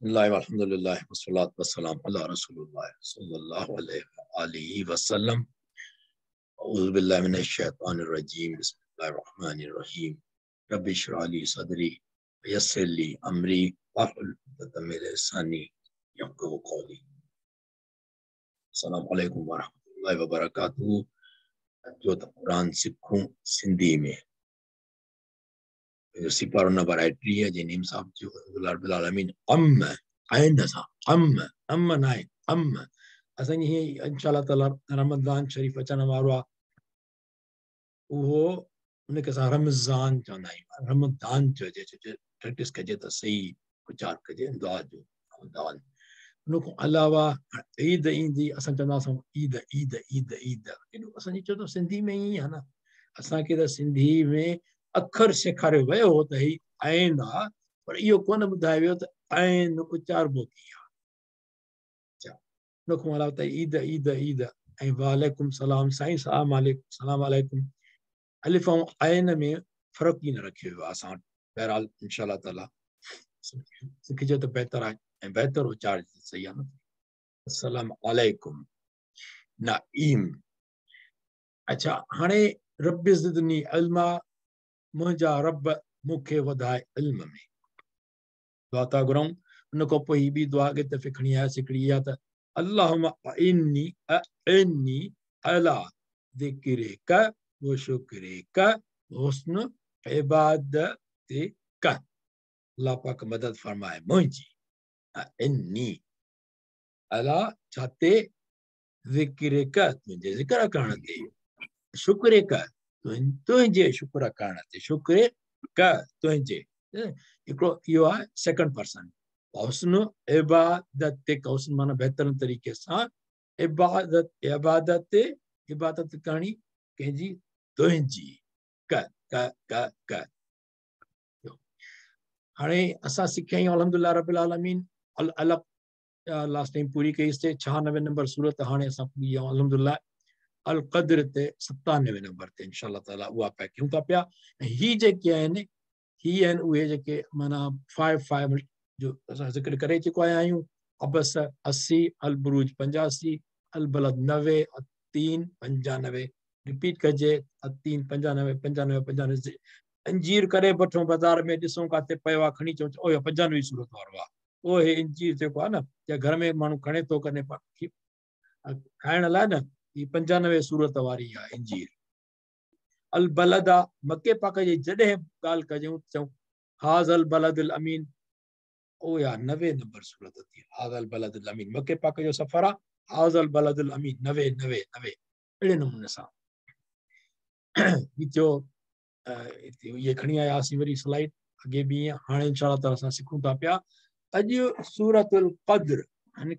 बिस्मिल्लाह वल्हम्दुलिल्लाह वस्सलातु वस्सलाम अला रसूलिल्लाह सल्लल्लाहु अलैहि वसल्लम। अऊज़ु बिल्लाहि मिनश शैतानिर रजीम। बिस्मिल्लाहिर रहमानिर रहीम। रब्बि इश्रह ली सदरी व यस्सिर ली अमरी वहलुल उक़दतम मिन लिसानी यफ़क़हू क़ौली। अस्सलामु अलैकुम व रहमतुल्लाहि व बरकातुहू। अचो त क़ुरान सिखूं सिंधी में। सिपारो नंबर आहे 30, जंहिं नीम साहिबु चयो रब्बुल आलमीन अम आइन सां अम अम न आहे अम। असांजी हीअं इंशा ताला रमज़ान शरीफ़ अचण वारो आहे, उहो उनखे असां रमज़ान चवंदा आहियूं। रमज़ान चइजे, प्रैक्टिस कजे त सही उचार कजे दुआ जो रमज़ान। उनखां अलावा ईद ईंदी, असां चवंदासीं ईद ईद ईद ईद। एॾो असांजी चओ त सिंधी में ई आहे न, असांखे त सिंधी में अखर सेखारियो वियो हो त ही आइन आहे, पर इहो कोन ॿुधायो वियो त आइन उचारबो कीअं आहे। अच्छा, उनखां अलावा त ईद ईद ईद ऐं वालेकुम सलाम साईं सलाम अलैकुम सलाम अलैकुम। अलिफ ऐं आइन में फ़र्क़ु ई न रखियो वियो आहे असां वटि। बहरहाल इंशा ताला सिखिजे त बहितर आहे ऐं बहितर उचार सही आहे न। अस्सलाम अलैकुम नईम। अच्छा, हाणे रब ज़िदनी इल्मा, मुंहिंजा रब मूंखे वधाए इल्म में। दुआ था घुरूं। उनखां पोइ हीअ ॿी दुआ अॻे दफ़े खणी आयासीं, हिकिड़ी इहा त अल्लाहुम्मा इन्नी इन्नी अला ज़िक्रिक व शुक्रिक हुस्न इबादतिक। अल्लाह पाक मदद फरमाए मुंहिंजी। इन्नी अला छाते, ज़िक्रिक तुंहिंजे ज़िक्र करण ते, शुक्रिक तुंहिंजे शुक्र करण ते, शुक्रिक तुंहिंजे। हिकिड़ो इहो आहे सेकंड पर्सन। हुस्न इबादतिक, हुस्न माना बहितर तरीक़े सां, इबादत इबादत इबादत करणी कंहिंजी? तुंहिंजी। क क क क। हाणे असां सिखिया आहियूं अल्हम्दुलिल्लाह रब्बिल आलमीन। अल अलक़ लास्ट टाइम पूरी कईसीं, 96 नंबर सूरत हाणे असां पूरी आहियूं अल्हम्दुलिल्लाह। अल क़द्र ते 97 नंबर ते इंशा ताला उहा पिया कयूं था पिया। ऐं ही जेके आहिनि, ही आहिनि उहे जेके माना 5 5 जो असां ज़िक्र करे चुका आया आहियूं। अबस 80, अल बुरूज 85, अल बलद 90, 3 95। रिपीट कजे, 3 95 95 95। अंजीर करे वठूं बाज़ार में, ॾिसूं किथे पियो आहे, खणी चऊं ओ 95 सूरत वारो आहे। उहो हे अंजीर जेको आहे न, या घर में माण्हू खणे थो कॾहिं खाइण लाइ न, हीअ 95 सूरत वारी आहे अंजीर। अल बलद आहे मके पाक जी जॾहिं ॻाल्हि कजूं चऊं हाज़ल बलदुल अमीन, ओ या 90 नंबर सूरत थी हाज़ल बलदुल अमीन। मके पाक जो सफ़र आहे हाज़ल बलदुल अमीन 90 90 90। अहिड़े नमूने सां ही थियो। इहे खणी आयासीं वरी स्लाइड अॻे बि ईअं। हाणे इंशा ताला असां सिखूं था पिया अॼु सूरतुल क़द्र। यानी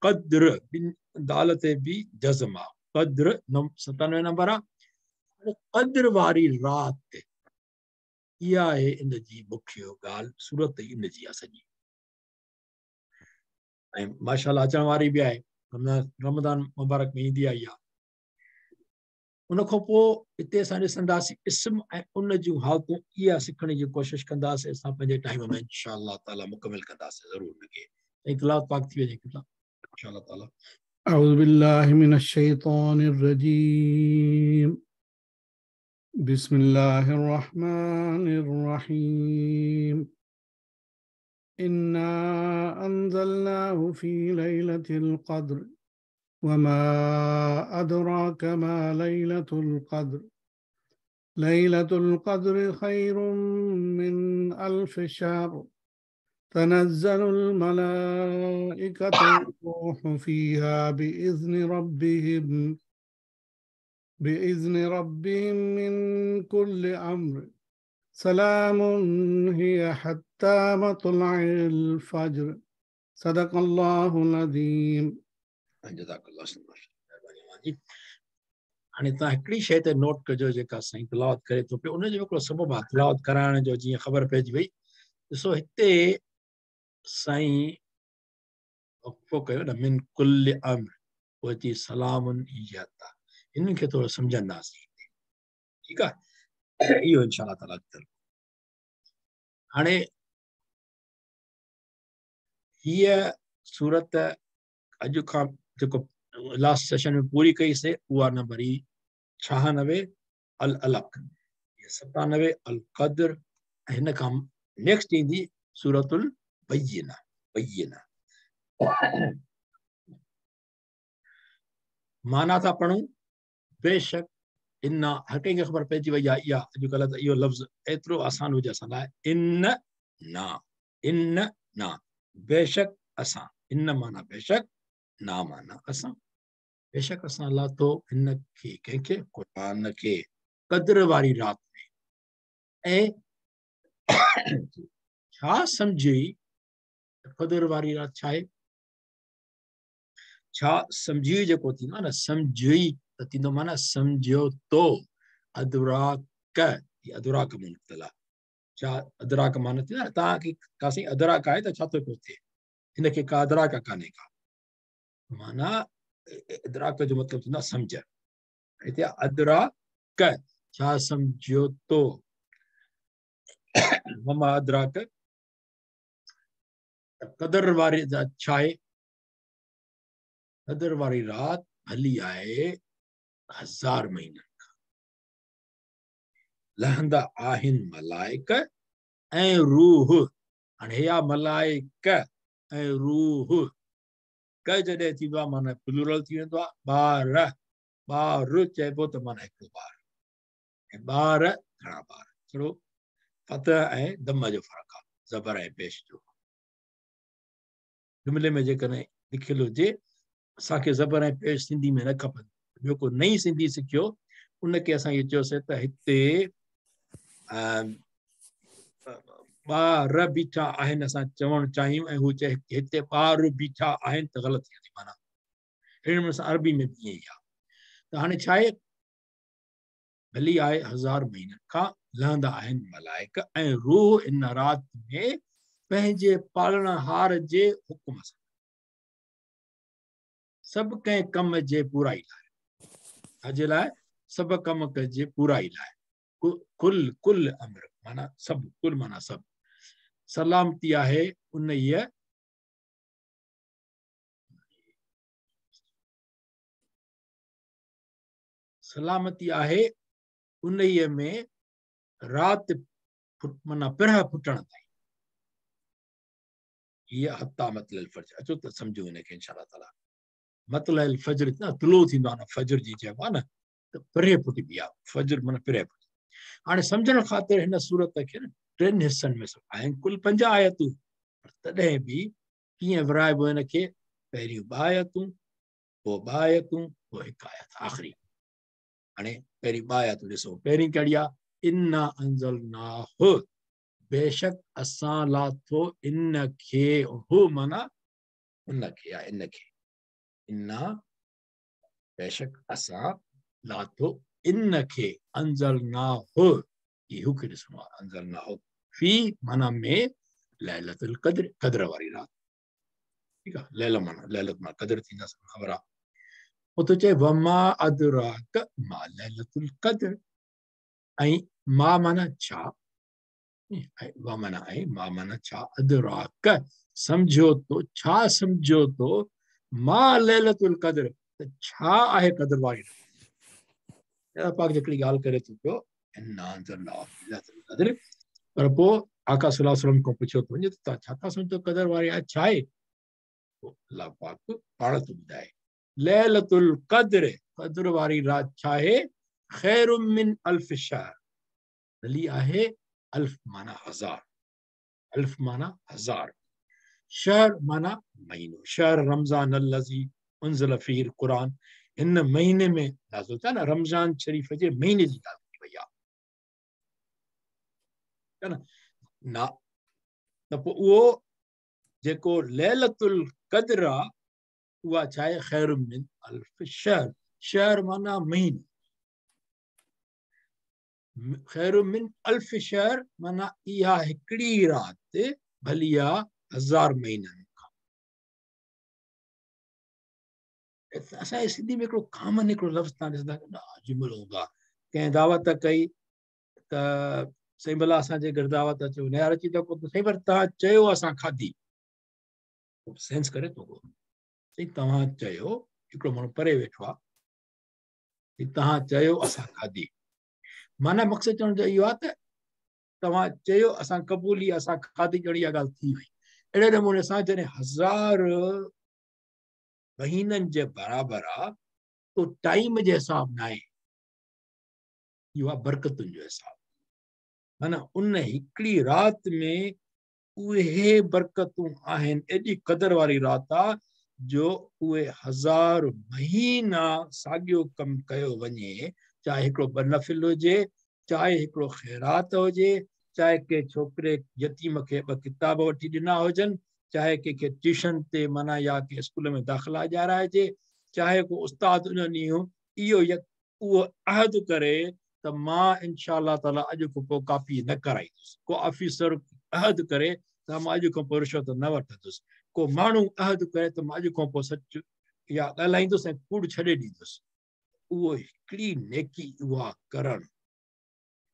क़द्र ॿिनि दाल ते बि जज़म आहे। क़द्र 97 नंबर आहे। क़द्र वारी राति, इहा आहे इन जी मुख्य ॻाल्हि। सूरत इन जी आहे सॼी। ऐं माशाअल्लाह अचण वारी बि आहे, रमज़ान मुबारक में ईंदी आहे इहा। उनखां पोइ हिते असां ॾिसंदासीं इस्म ऐं उन जूं हालतूं, इहा सिखण जी कोशिशि कंदासीं असां पंहिंजे टाइम में इंशा ताला मुकमिल कंदासीं ज़रूरु हुनखे। ऐं तिलावत पाक थी वञे इंशा ताला। अऊज़ु बिल्लाहि मिनश शैतानिर रजीम। बिस्मिल्लाहिर रहमानिर रहीम। इन्ना अंज़लनाहु फ़ी लैलतिल क़द्र वमा अदराक मा लैलतुल क़द्र। लैलतुल क़द्र खैरुम मिन अल्फ़ शहर। तनज़्ज़लुल मलाइकतु वर्रूहु फ़ीहा बिइज़्नि रब्बिहिम मिन कुल्लि अम्र। सलामुन हिय हत्ता मतलइल फ़ज्र। सदक़ल्लाहुल अज़ीम। जज़ाकल्लाह महिरबानी। हाणे तव्हां हिकिड़ी शइ ते नोट कजो जेका साईं तिलावत करे थो पियो, उनजो हिकिड़ो सबबु आहे तिलावत कराइण जो। जीअं ख़बर पइजी वई, ॾिसो हिते साईं वक़फ़ो कयो न मिन कुल्लि अम्र, पोइ अची सलामुन हिय। हिननि खे थोरो सम्झंदासीं, ठीकु आहे? इहो इंशा ताला। हाणे हीअ सूरत अॼु खां जेको लास्ट सेशन में पूरी कईसीं उहा नंबर ई 96 अल अलक, 97 अल क़द्र, ऐं हिन खां नेक्स्ट ईंदी सूरतुल बय्यिना। बय्यिना माना था पढ़ूं, बेशक इन्ना, हर कंहिंखे ख़बर पइजी वई आहे इहा अॼुकल्ह त इहो लफ़्ज़ एतिरो आसान हुजे असां लाइ, इन ना, इन ना, बेशक असां, इन माना बेशक, ना माना असां, बेशक असां लाथो हिन खे, कंहिंखे? क़ुर खे, क़द्र वारी राति में। ऐं छा सम्झी क़द्र वारी राति छा आहे? छा सम्झी जेको थींदो आहे न, सम्झी त थींदो माना सम्झियो तो, अदराक, अदराक मां निकितल आहे। छा अदराक माना थींदो आहे? तव्हांखे का साईं अदराक आहे त छा थो पियो थिए? हिनखे का अदराक कान्हे का, माना अदराक जो मतिलबु थींदो आहे सम्झ। हिते अदराक, छा सम्झियो तो, ममा अदराक, क़दर वारी छा आहे? क़दर वारी राति भली आहे 1000 महीननि खां। लहंदा आहिनि मलाइक ऐं रूह। हाणे हे आहे मलाइक ऐं रूह, क जॾहिं थींदो आहे माना प्लूरल थी वेंदो आहे। ॿार, ॿार चइबो त माना हिकिड़ो ॿार, ऐं ॿार घणा ॿार। थोरो फतह ऐं दम जो फ़र्क़ु आहे, ज़बर ऐं पेश जो। जुमिले में जेकॾहिं लिखियलु हुजे, असांखे ज़बर ऐं पेश सिंधी में न खपनि। ॿियो को नई सिंधी सिखियो उनखे असां इहो चयोसीं त हिते ॿार बीठा आहिनि, असां चवणु चाहियूं, ऐं हू चए हिते ॿार बीठा आहिनि त ग़लति थी वेंदी माना। अहिड़े नमूने सां अरबी में बि ईअं ई आहे। त हाणे छा आहे? भली आहे 1000 महीननि खां, लहंदा आहिनि मलाइक ऐं रूह इन राति में पंहिंजे पालणहार जे हुकुम सां, सभु कंहिं कम जे पूराई लाइ। छाजे लाइ? सभु कम जे पूराई लाइ। कुल, कुल अमर माना सभु, कुल माना सभु। सलामती आहे उन सलामती आहे उन में राति माना पिरह फुटण ताईं। हीअ हता मतलल फज्र। अचो त सम्झूं हिनखे इंशा ताला। मतलल फज्र न तुलो थींदो आहे न, फज्र जी चइबो आहे न, त पिरे फुटबी आहे फज्र माना पिरे फुट। हाणे सम्झण ख़ातिर हिन सूरत खे न टिनि हिसनि में आहिनि कुल 5 आयतूं, पर तॾहिं बि कीअं विराइबो हिनखे? पहिरियों 2 आयतूं, पोइ 2 आयतूं, पोइ 1 आयत आख़िरी। हाणे पहिरीं 2 आयतूं ॾिसो। पहिरीं कहिड़ी आहे? इन्ना अंज़लनाहु, बेशक असां लाथो इन खे, हु माना उनखे या इन खे, इन्ना बेशक असां लाथो इन खे, अंज़लनाहु, इहो खे ॾिसणो आहे, अंज़लनाहु फी माना में लैलतुल क़द्र, क़द्र वारी राति। ठीकु आहे, लैल माना लैलत माना क़द्र थींदा, ख़बर आहे। पोइ थो चए वमा अदराक मा लैलतुल क़द्र, ऐं मा माना छा, वा माना ऐं मा माना छा, अदराक सम्झो तो, छा सम्झो तो, मा लैलतुल क़द्र त छा आहे क़द्र वारी राति। अल्लाह पाक जेकड़ी ॻाल्हि करे थो पियो क़द्र, पर पोइ आका सल्लल्लाहु अलैहि वसल्लम खां पुछियो थो वञे त तव्हां छा था सम्झो क़द्र वारी राति छा आहे? पोइ अल्लाह पाक पाण थो ॿुधाए लैलतुल क़द्र, क़द्र वारी राति छा आहे? ख़ैर मिन अल्फ शहर, भली आहे अल्फ माना 1000, अल्फ माना 1000, शहर माना महीनो, शहर रमज़ान अल्लज़ी उनज़िल फ़ीहिल क़ुरान, हिन महीने में नाज़िल थियो न, रमज़ान शरीफ़ जे महीने जी ॻाल्हि थी वई आहे न, त पोइ उहो जेको लैलतुल क़द्र आहे उहा छा आहे? ख़ैर मिन अल्फ शहर, शहर माना महीनो, ख़ैर मिन अल्फ शहर माना इहा हिकिड़ी राति भली आहे 1000 महीननि खां। असांजे सिंधी में हिकिड़ो कॉमन हिकिड़ो लफ़्ज़ तव्हां ॾिसंदा जुमिलो हूंदो आहे। कंहिं दावत कई त साईं भला असांजे घर दावत अचो, न यार अची त को साईं, पर तव्हां चयो असां खाधी, सेंस करे थो को? चई तव्हां चयो, हिकिड़ो माण्हू परे वेठो आहे, तव्हां चयो असां खाधी। माना मक़सदु चवण जो इहो आहे त तव्हां चयो असां क़बूली, असां खाधी, ॼण इहा ॻाल्हि थी वई। अहिड़े नमूने सां जॾहिं 1000 महीननि जे बराबरि आहे, तो टाइम जे हिसाब न आहे, इहो आहे बरकतुनि जो हिसाबु। माना उन हिकिड़ी राति में उहे बरकतूं आहिनि, एॾी क़दर वारी राति आहे जो उहे 1000 महीना साॻियो कमु कयो वञे, चाहे हिकिड़ो ॿ नफ़िल हुजे, चाहे हिकिड़ो ख़ैरात हुजे, चाहे कंहिं छोकिरे यतीम खे ॿ किताब वठी ॾिना हुजनि, चाहे कंहिंखे ट्यूशन ते माना या कंहिं स्कूल में दाख़िला ॾियाराइजे, चाहे को उस्ताद उन ॾींहुं इहो उहो अहद करे त मां इंशा ताला अॼु खां पोइ कॉपी न कराईंदुसि, को ऑफिसर अहद करे त मां अॼु खां पोइ रिश्वत न वठंदुसि, को माण्हू अहद करे त मां अॼु खां पोइ सच या ॻाल्हाईंदुसि ऐं कूड़ छॾे ॾींदुसि। उहो हिकिड़ी नेकी उहा करणु,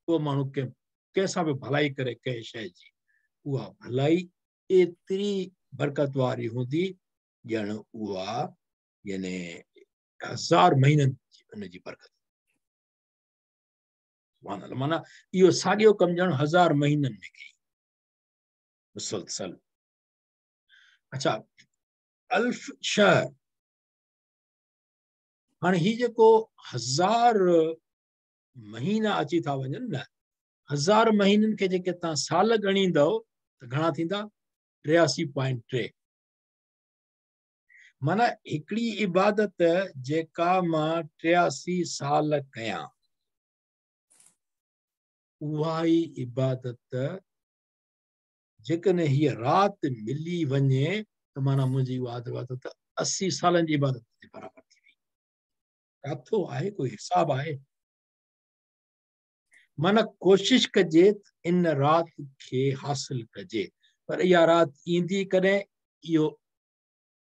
को माण्हू कंहिं कंहिंसां बि भलाई करे कंहिं शइ जी, उहा भलाई एतिरी बरकत वारी हूंदी ॼण उहा यानी 1000 महीननि जी उनजी बरकत। माना इहो साॻियो कमु ॼण 1000 महीननि में कई मुसलसल। अच्छा, अल्फ शहर, हाणे हीउ जेको 1000 महीना अची था वञनि न, 1000 महीननि खे जेके तव्हां साल ॻणींदव त घणा थींदा? 83.3। माना हिकिड़ी इबादत जेका मां 83 साल कयां, उहा ई इबादत जेकॾहिं हीअ राति मिली वञे त माना मुंहिंजी उहा इबादत 80 सालनि जी इबादत ते बराबरि थी वई। काथो आहे, कोई हिसाबु आहे? माना कोशिशि कजे इन राति खे हासिल कजे, पर इहा राति ईंदी कॾहिं, इहो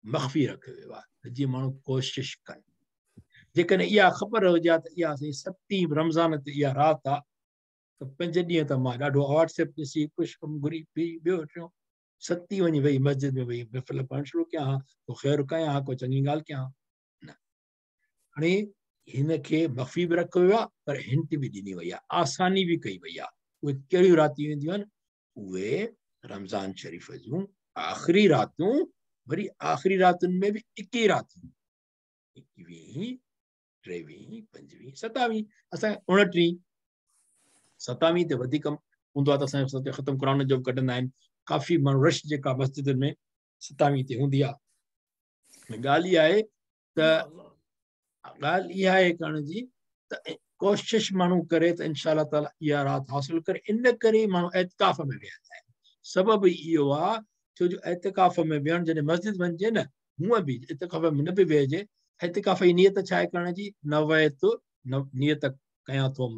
मख़फ़ी रखियो वियो आहे जीअं माण्हू कोशिशि कनि। जेकॾहिं इहा ख़बर हुजे त इहा असांजी 7 रमज़ान ते इहा राति आहे, त 5 ॾींहं त मां ॾाढो व्हाट्सएप ॾिसी कुझु कमु घुरी फिरी ॿियो टियों 7 वञी वई मस्जिद में वई महफ़िल पढ़णु शुरू कयां हा, को ख़ैर कयां हा, को चङी ॻाल्हि कयां हा। न, हाणे हिनखे मख़फ़ी बि रखियो वियो आहे, पर हिंट बि ॾिनी वई आहे, आसानी बि कई वई आहे। उहे कहिड़ियूं रातियूं ईंदियूं आहिनि? उहे रमज़ान शरीफ़ जूं आख़िरी रातियूं, वरी आख़िरी रातियुनि में बि 21 रातियूं, 21, 23, 25, 27, असां 29, 27 ते वधीक हूंदो आहे त असांजो ख़तमु क़ुर जो बि कढंदा आहिनि। काफ़ी माण्हू रश जेका मस्जिदुनि में 27 ते हूंदी आहे। ॻाल्हि इहा आहे त ॻाल्हि इहा आहे करण जी त कोशिशि माण्हू करे त इंशा ताला इहा राति हासिल करे। इन करे माण्हू एतिकाफ़ में वेहंदा आहिनि। सबबु इहो आहे छो जो एतिकाफ़ में वेहणु, जॾहिं मस्जिद वञिजे न, हूअं बि एतिकाफ़ में न बि वेहिजे, एतिकाफ़ जी नियत छा आहे करण जी? नवैत नियत कयां थो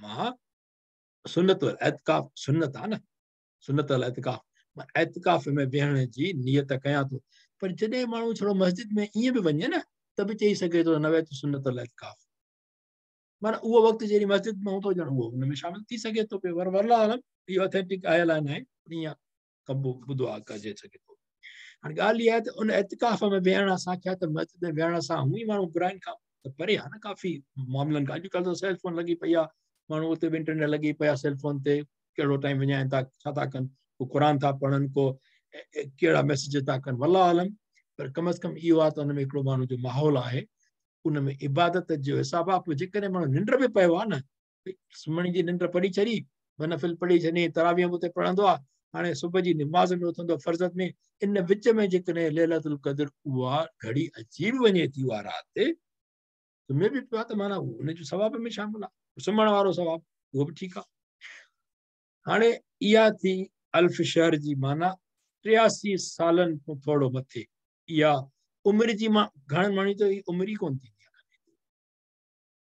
मां, सुन्नत एतिकाफ़ सुन्नत आहे न, सुन्नत एतिकाफ़, मां एतिकाफ़ में वेहण जी नियत कयां थो। पर जॾहिं माण्हू छड़ो मस्जिद में ईअं बि वञे न, त बि चई सघे थो नवैत सुन्नत एतिकाफ़। माना उहो वक़्तु जॾहिं मस्जिद में हूंदो ॼण उहो हुन में शामिल थी सघे थो पियो। पर वल्लाह आलम इहो ऑथेंटिक आयल आहे न आहे, ईअं कबो ॿुधो आहे कजे सघे थो। हाणे ॻाल्हि इहा आहे त उन एतिकाफ़ में वेहण सां छा त मस्जिद में वेहण सां हूअं ई माण्हू बुराइनि खां त परे आहे न, काफ़ी मामलनि खां। अॼुकल्ह त सेलफोन लॻी पई आहे, माण्हू उते बि इंटरनेट लॻी पई आहे, सेलफोन ते कहिड़ो टाइम वञाइनि था, छा था कनि, को क़ुर था पढ़नि, को कहिड़ा मैसेज था कनि, वल्लाह आलम। पर कम अज़ कम इहो आहे त हुन में हिकिड़ो माण्हू जो माहौल आहे, उन में इबादत जो हिसाबु आहे। पोइ जेकॾहिं माण्हू निंड बि पियो आहे न, सुम्हण जी निंड पढ़ी छॾी, ॿ नफ़िल पढ़ी छॾी, तरावीह बि उते पढ़ंदो आहे, हाणे सुबुह जी निमाज़ में उथंदो फ़र्ज़ में, इन विच में जेकॾहिं लैलतुल क़द्र उहा घड़ी अची बि वञे थी उहा राति, सुम्हे बि पियो आहे त माना हुनजो सवाब में शामिल आहे, सुम्हण वारो सवाब, उहो बि ठीकु आहे। हाणे इहा थी अल्फ शहर जी माना 83 सालनि खां थोरो मथे। इहा उमिरि जी मां घणनि माण्हुनि जी त उमिरि ई कोन थींदी आहे,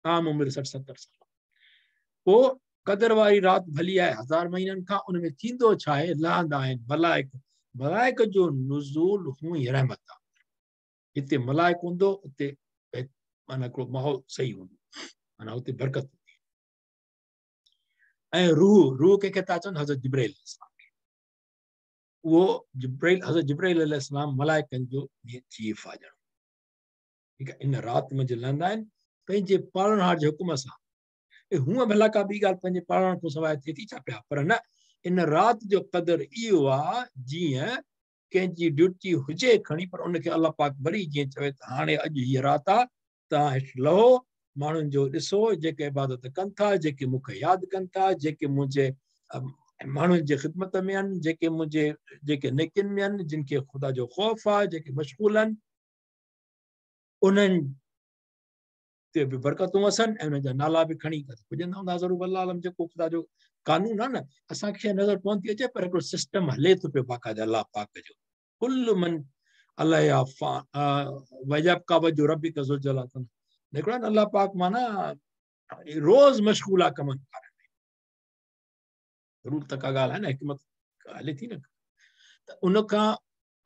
आम उमिरि 60-70 साल। पोइ क़दर वारी राति भली आहे 1000 महीननि खां, उन में थींदो छा आहे? लहंदा आहिनि मलाइक, मलाइक जो नुज़ूल हूअं ई रहमत आहे। जिते मलाइक हूंदो उते माना हिकिड़ो माहौल सही हूंदो, माना उते बरकत हूंदी। ऐं रूह, रूह कंहिंखे था चवनि? हज़रत जिब्राईल खे। उहो जिब्राइल, हज़रत जिब्राइल अलैहिस्सलाम मलाइकनि जो चीफ आहे ॼण। ठीकु आहे, इन राति मंझि लहंदा आहिनि पंहिंजे पालणहार जे हुकुम सां। हूअं भला का ॿी ॻाल्हि पंहिंजे पालणहार खां सवाइ थिए थी छा पिया, पर न, इन राति जो क़दुरु इहो आहे जीअं कंहिंजी ड्यूटी हुजे खणी, पर उनखे अलाह पाक वरी जीअं चवे त हाणे अॼु हीअ राति आहे, तव्हां हेठि लहो, माण्हुनि जो ॾिसो जेके इबादत कनि था, जेके मूंखे यादि कनि था, जेके मुंहिंजे माण्हुनि जे ख़िदमत में आहिनि, जेके मुंहिंजे जेके नेकियुनि में आहिनि, जिन खे ख़ुदा जो ख़ौफ़ आहे, जेके मशग़ूल आहिनि, उन्हनि ते बि बरकतूं वसनि ऐं उन्हनि जा नाला बि खणी पुॼंदा हूंदा ज़रूरु। अलाह आलम, जेको ख़ुदा जो कानून आहे न, असांखे नज़र कोन थी अचे, पर हिकिड़ो सिस्टम हले थो पियो बाक़ाइदा अलाह पाक जो। कुल मन अलैहा वयबका वजहु रब्बिका ज़ुल जलाल, हिकिड़ो आहे न अलाह पाक माना रोज़ मशग़ूल आहे कमनि कारनि में, ज़रूरु त का ॻाल्हि आहे न, हिकमत हले थी न। त उन खां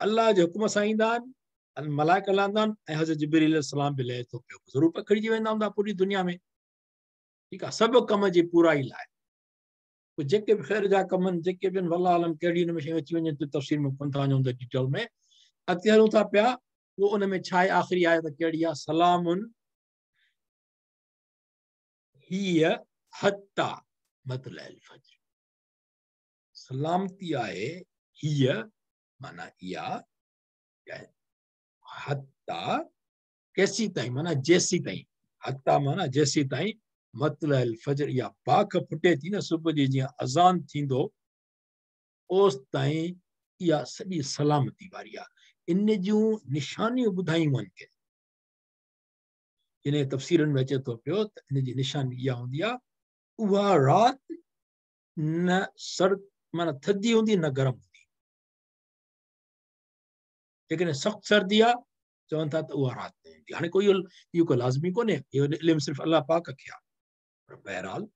अलाह जे हुकुम सां ईंदा आहिनि, मलाइक लहंदा आहिनि ऐं हज़रत जिब्रील सलाम बि लहे थो पियो, ज़रूरु पखिड़जी वेंदा हूंदा पूरी दुनिया में। ठीकु आहे, सभु कम जी पूराई लाइ पोइ जेके बि ख़ैर जा कम आहिनि, जेके बि आहिनि, वल्लाह आलम कहिड़ी हुन में शयूं अची वञनि थियूं, तफ़सील में कोन था वञूं त डिटेल में अॻिते हलूं था पिया। पोइ उन में छा आहे, आख़िरी आयत कहिड़ी आहे, सलामुन हीअ हत्ता मतलइल फज्र। सलामती आहे हीअ माना इहा, हत्ता केसी ताईं माना जेसी ताईं, हत्ता माना जेसी ताईं, मतलइल फज्र इहा बाख फुटे थी न सुबुह जी, जीअं अज़ान थींदो ओसि ताईं इहा सॼी सलामती वारी आहे। इन जूं निशानियूं ॿुधायूं आहिनि के इन तफ़सीरनि में अचे थो पियो त इन जी निशानी इहा हूंदी आहे, उहा राति न सर्द माना थधी हूंदी न गरम हूंदी। जेकॾहिं सख़्तु सर्दी आहे चवनि था त उहा राति न हूंदी। हाणे कोई इहो को लाज़मी कोन्हे, इहो इल्मु सिर्फ़ु अलाह पाक खे आहे। पर बहरहाल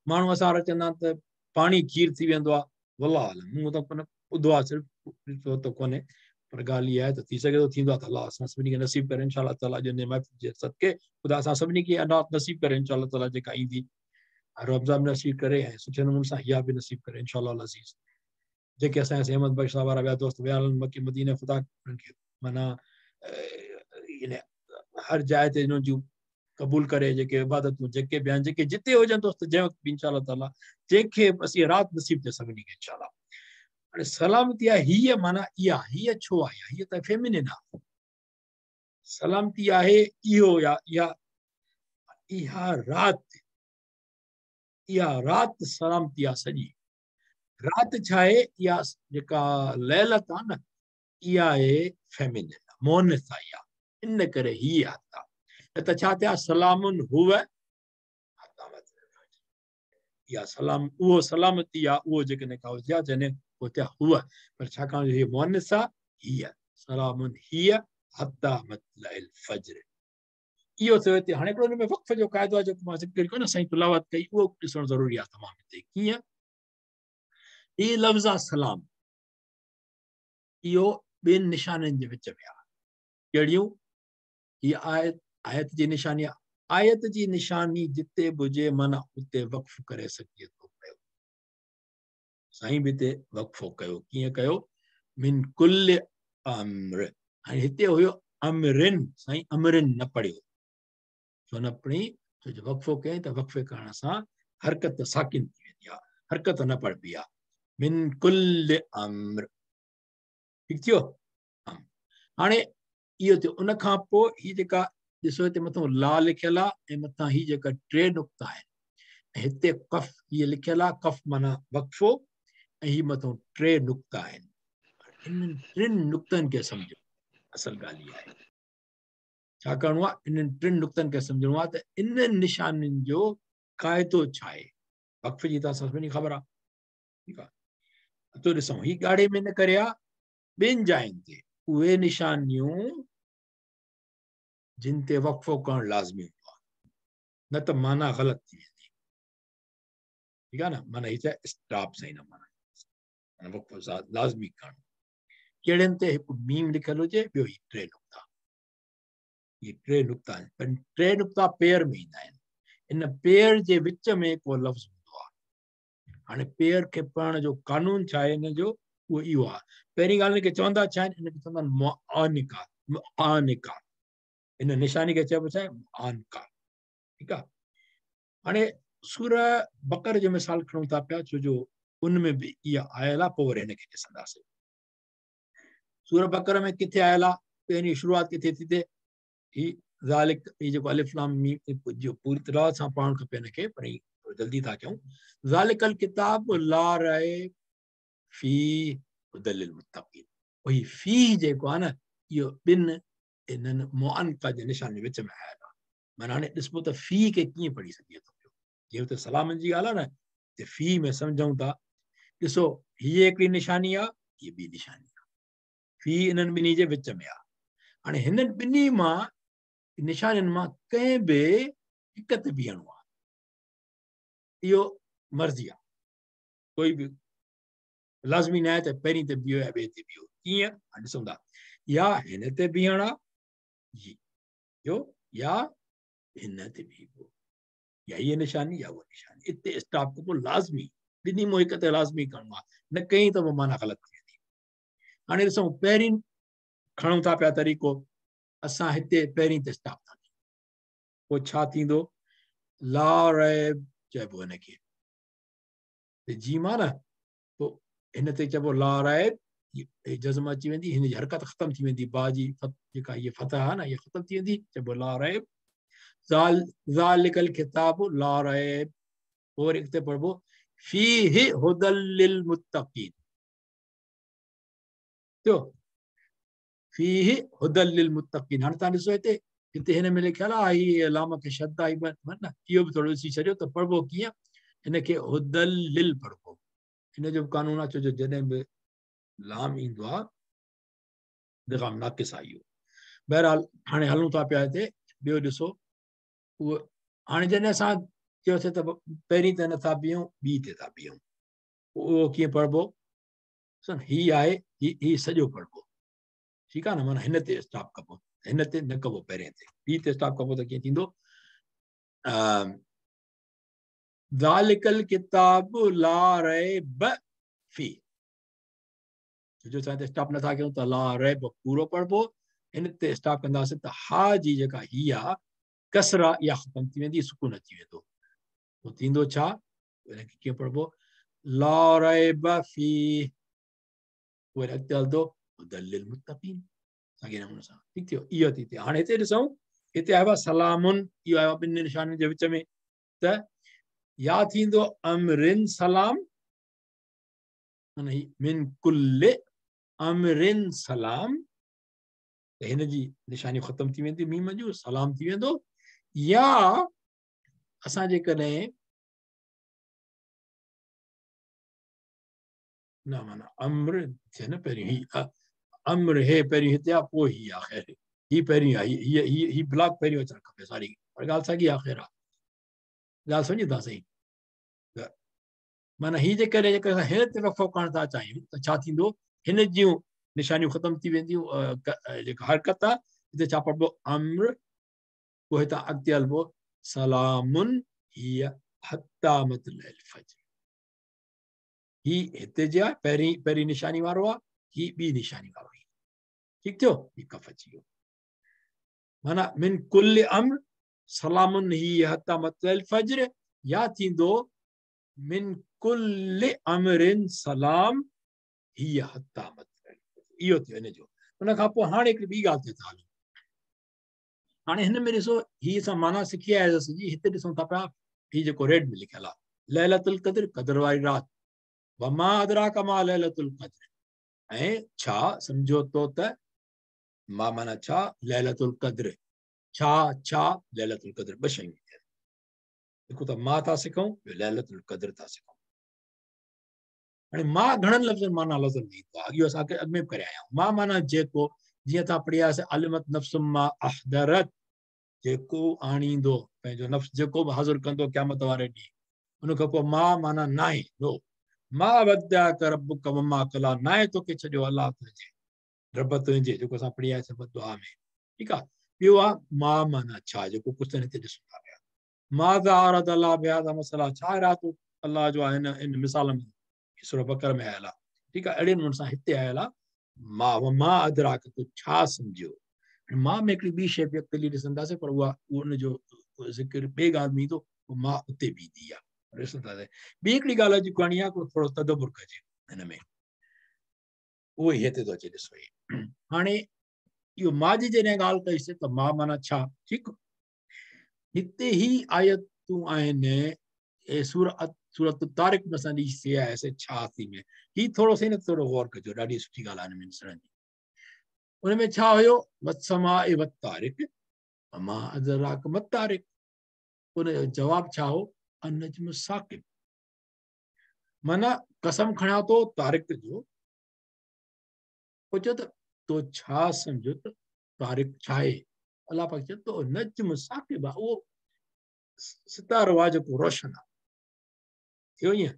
माण्हू असां वारा चवंदा आहिनि त पाणी खीर थी वेंदो आहे, वल्लाह आलम, मूं त कोन ॿुधो आहे, सिर्फ़ु ॾिठो त कोन्हे, पर ॻाल्हि इहा आहे त थी सघे थो थींदो आहे त अलाह असां सभिनी खे नसीब करे इंशा अल्लाह ताला। अॼु महफ़िल जे सदके ख़ुदा असां सभिनी खे राति नसीब करे इंशा अल्लाह ताला, जेका ईंदी रमज़ान बि नसीब करे ऐं सुठे नमूने सां इहा बि नसीब करे इंशा अल्लाह अज़ीज़। जेके असांजा अहमद बख़्श साहिब वारा ॿिया दोस्त विया आहिनि मकी मदीने, ख़ुदा उन्हनि खे माना इन हर जाइ ते इन्हनि जूं क़बूल करे, जेके इबादतूं जेके बि आहिनि, जेके जिते हुजनि दोस्त जंहिं वक़्तु बि इंशा अल्लाह ताला, जंहिंखे बसि इहा राति नसीब थिए सभिनी खे इंशा अल्लाह। हाणे सलामती आहे हीअ माना इहा, हीअ छो आहे? हीअ त फेमिनिन आहे। सलामती आहे इहो या इहा, इहा राति, इहा राति सलामती आहे सॼी राति। छा आहे? इहा जेका लैलत आहे न, इहा आहे फेमिनिन, मोनिस आहे इहा, इन करे हीअ आहे। न त छा थिया, सलामुन हुव इहा सलाम, उहो सलामती आहे, उहो जेकॾहिं का हुजे आहे जॾहिं उहो थिया हुव, पर छाकाणि जो हीअ मोनिस आहे, हीअ सलामुन हीअ हत्ता मतलइल फज्र। इहो थियो हिते। हाणे हिकिड़ो हिन में वक़्फ़ जो क़ाइदो आहे जेको मां ज़िक्र कयो न, साईं तिलावत कई, उहो ॾिसणु ज़रूरी आहे तमामु हिते। कीअं हीअ लफ़्ज़ आहे सलाम, इहो ॿिनि निशाननि जे विच में आहे। कहिड़ियूं? हीअ आयत, आयत जी निशानी आहे। आयत जी निशानी जिते बि हुजे माना उते वक़्फ़ करे सघिजे थो पियो। साईं बि हिते वक़्फ़ो कयो, कीअं कयो? मिन कुल अम्र। हाणे हिते हुयो अमरिन, साईं अमरिन न पढ़ियो, छो न पढ़ी? छो जो वक़्फ़ो कयईं त वक़्फ़े करण सां हरकत साकिन थी वेंदी आहे, हरकत न पढ़बी आहे। मिन कुल अम्र, ठीकु थियो? हाणे इहो थियो। उन खां पोइ हीअ जेका ॾिसो हिते मथां ला लिखियलु आहे ऐं मथां हीअ जेका टे नुक्ता आहिनि, ऐं हिते कफ हीअ लिखियलु आहे, कफ माना वक़्फ़ो, ऐं हीअ मथां टे नुक्ता आहिनि। इन्हनि टिनि नुक्तनि खे सम्झो, असल ॻाल्हि इहा आहे। छा करिणो आहे? इन्हनि टिनि नुक्तनि खे सम्झणो आहे त इन्हनि निशानियुनि जो क़ाइदो छा आहे। वक़्फ़ जी त असां सभिनी ख़बर आहे, ठीकु आहे। अचो ॾिसूं, हीअ ॻाढ़े में न करे आहे, ॿिनि जाइनि ते उहे निशानियूं जिन ते वक़्फ़ो करणु लाज़मी हूंदो आहे, न त माना ग़लति थी वेंदी, ठीकु आहे न। माना हीअ छा स्टॉप सां न, माना वक़्फ़ो लाज़मी करणु। कहिड़नि ते? हिकु मीम लिखियलु हुजे, ॿियो हीअ टे नुक्ता, इहे टे नुक्ता आहिनि, पर टे नुक्ता पेयर में ईंदा आहिनि। इन पेयर जे विच में को लफ़्ज़ हूंदो आहे। हाणे पेयर खे पढ़ण जो कानून छा आहे? हिन जो उहो इहो आहे। पहिरीं ॻाल्हि हिनखे चवंदा छा आहिनि? हिनखे चवंदा आहिनि मुआनिका, मुआनिका। हिन निशानी खे चइबो छा आहे? मुआनिका। ठीकु आहे। हाणे सूर बकर जो मिसाल खणूं था पिया, छो जो उन में बि इहा आयल आहे, पोइ वरी हिनखे ॾिसंदासीं। सूर बकर में किथे आयल आहे? पहिरीं शुरूआत किथे थी थिए? हीअ ज़ालिक, हीअ जेको अलिफ लाम मीम जो पूरी तरह सां पढ़णु खपे हिनखे, पर हीअ जल्दी था कयूं। ज़ालिकल किताब ला रैब फ़ी हुदल लिल मुत्तक़ीन। वही फ़ी जेको आहे न, इहो ॿिनि इन्हनि मुआनका जे निशानी विच में आयल आहे। माना हाणे ॾिसबो त फ़ी खे कीअं पढ़ी सघिजे थो पियो। जीअं हुते सलामनि जी ॻाल्हि आहे न, त फ़ी में सम्झूं था, ॾिसो हीअ हिकिड़ी निशानी आहे, हीअ ॿी निशानी आहे। फ़ी इन्हनि ॿिन्ही जे विच में आहे। हाणे हिननि ॿिन्ही मां निशानियुनि मां कंहिं बि हिक ते बीहणो आहे, इहो मर्ज़ी आहे, कोई बि लाज़मी न आहे त पहिरीं ते बीहो या ॿिए ते बीहो। कीअं हाणे ॾिसूं था, या हिन ते बीहणु आहे इहो, या हिन ते बीहबो, या हीअ निशानी या उहा निशानी। हिते स्टॉप कबो लाज़मी, ॿिन्ही मां हिक ते लाज़मी करिणो आहे, न कई त पोइ माना ग़लति थी वेंदी। हाणे ॾिसूं, पहिरीं खणूं था पिया तरीक़ो, असां हिते पहिरीं ते स्टॉप था कयूं, पोइ छा थींदो? ला रैब चइबो हिनखे, त जीम आहे न, पोइ हिन ते चइबो ला रैब, जज़म अची वेंदी, हिन जी हरकत ख़तमु थी वेंदी, बा जी जेका हीअ फतह आहे न, इहा ख़तमु थी वेंदी, चइबो ला रैब। ज़ालिकल किताब ला रैब। पोइ वरी अॻिते पढ़िबो फ़ीहि हुदल लिल मुत्तक़ीन। थियो फ़ीहि हुदल लिल मुत्तक़ीन। हाणे तव्हां ॾिसो हिते, हिते हिन में लिखियलु आहे हीअ लाम खे शद आई न, इहो बि थोरो ॾिसी छॾियो त पढ़िबो कीअं, हिनखे हुदल लिल पढ़िबो। हिन जो बि कानून आहे, छो जो जॾहिं बि लाम ईंदो आहे इदगाम नाक़िस आहे इहो। बहरहाल हाणे हलूं था पिया हिते, ॿियो ॾिसो उहो। हाणे जॾहिं असां चयोसीं त पहिरीं ते नथा बीहूं, ॿी ते था बीहूं, उहो कीअं पढ़िबो? हीअ आहे, हीअ सॼो पढ़िबो, ठीकु आहे न, माना हिन ते स्टॉप कबो, हिन ते न कबो, पहिरें ते, ॿी ते स्टॉप कबो त कीअं थींदो? ज़ालिकल किताब ला रैब फ़ी। जो असां हिते स्टॉप नथा कयूं त ला रैब पूरो पढ़िबो, हिन ते स्टॉप कंदासीं त हा जी जेका हीअ आहे कसरा इहा ख़तमु थी वेंदी, सुकून अची वेंदो। पोइ थींदो छा? हिनखे कीअं पढ़िबो? ला रैब फ़ी, वरी अॻिते हलंदो हुदल लिल मुत्तक़ीन, साॻे नमूने सां। ठीकु थियो, इहो थी थिए। हाणे हिते ॾिसूं, हिते आयो आहे सलामुन, इहो आयो आहे ॿिनि निशानियुनि जे विच में, त या थींदो अमरिन सलाम, माना ही मिन कुल्ले अमरिन सलाम, त हिन जी निशानी ख़तमु थी वेंदी मीम जो, सलाम थी वेंदो। या असां जेकॾहिं न माना अम्र थिए न, पहिरीं ही अम्र हे पहिरीं हिते आहे, पोइ ही आहे, ख़ैर ही पहिरीं आहे, हीअ हीअ हीअ ब्लॉक पहिरीं अचणु खपे, सारी पर ॻाल्हि साॻी आहे, ख़ैर आहे, ॻाल्हि सम्झी था सही। त माना हीअ जेकॾहिं जेकर असां हिन ते वक़फ़ो करणु था चाहियूं त छा थींदो? हिन जूं निशानियूं ख़तमु थी वेंदियूं, जेका हरकत आहे हिते छा पढ़िबो? अम्र, पोइ हितां अॻिते हलबो सलामुन हीअ हत्ता मतलइल फज्र। हीअ हिते जे आहे, पहिरीं पहिरीं निशानी वारो आहे, हीअ ॿी निशानी वारो आहे। ठीकु थियो, हीअ कफ अची वियो। माना मिन कुल अम्र सलामुन हीअ हत्ता मतलइल फज्र, या थींदो मिन कुल अमरिन सलाम हीअ हत्ता मतलइल फज्र। इहो थियो हिन जो। उन खां पोइ हाणे हिकिड़ी ॿी ॻाल्हि ते था हलूं। हाणे हिन में ॾिसो, हीअ असां माना सिखी आयासीं सॼी। हिते ॾिसूं था पिया, हीअ जेको रेड में लिखियलु आहे लैलतुल क़द्र, क़द्र वारी राति, वमा अदराक मा लैलतुल क़द्र, ऐं छा सम्झो थो त मां माना छा लैलतुल क़द्र, छा छा लैलतुल क़द्र, ॿ शयूं थियनि। हिकु त मां था सिखूं, ॿियो लैलतुल क़द्र था सिखूं। हाणे मां घणनि लफ़्ज़नि माना लफ़्ज़नि में ईंदो आहे, इहो असां अॻु में बि करे आया आहियूं। मां माना जेको, जीअं तव्हां पढ़ी आयासीं अलिमत नफ़्सुम मा अहदरत, जेको आणींदो पंहिंजो नफ़्स, जेको बि हाज़िर कंदो क़यामत वारे ॾींहुं। उनखां पोइ मां माना नाहे, नो मां वद्दाक रब्बुक वमा क़ला, नाहे तोखे छॾियो अलाह तुंहिंजे रब तुंहिंजे, जेको असां पढ़ी आयासीं दुआ में। ठीकु आहे। ॿियो आहे मां माना छा, जेको कुझु हिते ॾिसूं था पिया। माज़ा अराद अल्लाह बिहाज़ा मसला, छा इरादो अलाह जो आहे हिन मिसाल में, सूरह बकर में आयल आहे। ठीकु आहे, अहिड़े नमूने सां हिते आयल आहे मां मां अदराक, तूं छा सम्झियो। मां में हिकिड़ी ॿी शइ बि अॻिते ॾिसंदासीं, पर उहा उनजो ज़िक्र ॿिए ॻाल्हि में ईंदो, पोइ मां उते बि ईंदी आहे, ॾिसंदासीं। ॿी हिकिड़ी ॻाल्हि अॼु करणी आहे, थोरो तदबुर कजे हिन में, उहो ई हिते थो अचे। ॾिसो हाणे इहो मां जी जॾहिं ॻाल्हि कईसीं त मां माना छा, ठीकु। हिते ई आयतूं आहिनि, सूरत सूरत तारिक में असां ॾिसी आयासीं 86 में। ही थोरो सही न, थोरो गौर कजो, ॾाढी सुठी ॻाल्हि आहे हिन में ॾिसण जी। उन में छा हुयो, वत्समा वत्तारिक वमा अदराक मत्तारिक। उनजो जवाबु छा हो, अन्नजम साकिब। माना कसम खणा थो तारिक जो, पोइ चयो त तो छा सम्झो त तारिक छा आहे। अलाह पाक चयो तो नजम साकिब आहे, उहो सितारो आहे जेको रोशन आहे। थियो ईअं।